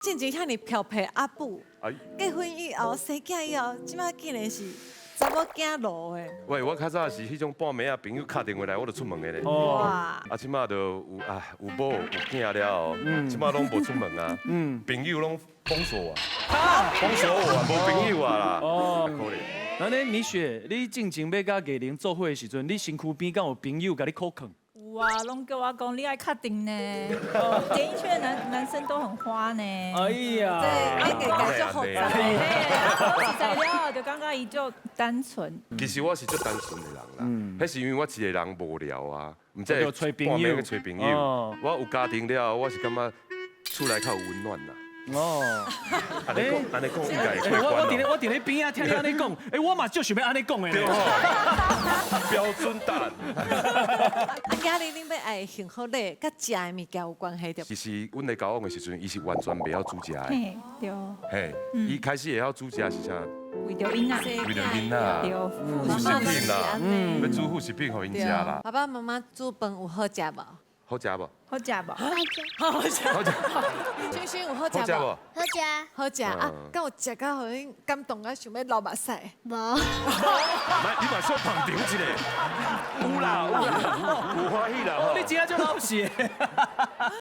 進前遐爾飄撇阿母，哎，結婚以後生囝以後，這擺竟然是查某囝路的。喂，我較早是彼種半暝啊，朋友敲電話來，我就出門的咧。哇！啊，這擺就有啊，有某有囝了後，這擺攏無出門啊。朋友攏封鎖我，封鎖我啊，無朋友啊啦。哦，可憐。那呢，米雪，你進前欲佮藝玲做伙的時陣，你身軀邊敢有朋友共你苦勸？有啊，攏叫我講你愛確定呢。演藝圈的男生都很花呢。哎呀，對，你個感覺好雜。嘿，啊，講實在了，就感覺伊足單純。其實我是足單純的人啦，彼是因為我一個人無聊啊，毋才會揣朋友去揣朋友。我有家庭了後，我是感覺厝內較有溫暖啦。哦，按呢講，按呢講應該會我佇咧邊仔聽你按呢講，欸，我嘛足想欲按呢講的。對吼，標準答案。啊，今日恁欲愛幸福禮，佮食的物件有關係著？其實阮咧交往的時陣，伊是完全袂曉煮食的。嘿，對。嘿，伊開始會曉煮食是啥？為著囡仔。為著囡仔。對，副食品啦，欲煮副食品予𪜶食啦。爸爸媽媽煮飯有好食無？好食無？好食無？好食。好食。萱萱有好食無？好食。好食啊！敢有食到予恁感動到想欲流目屎？無。你嘛小捧場一下。有啦有啦，有歡喜啦。你真正足老實。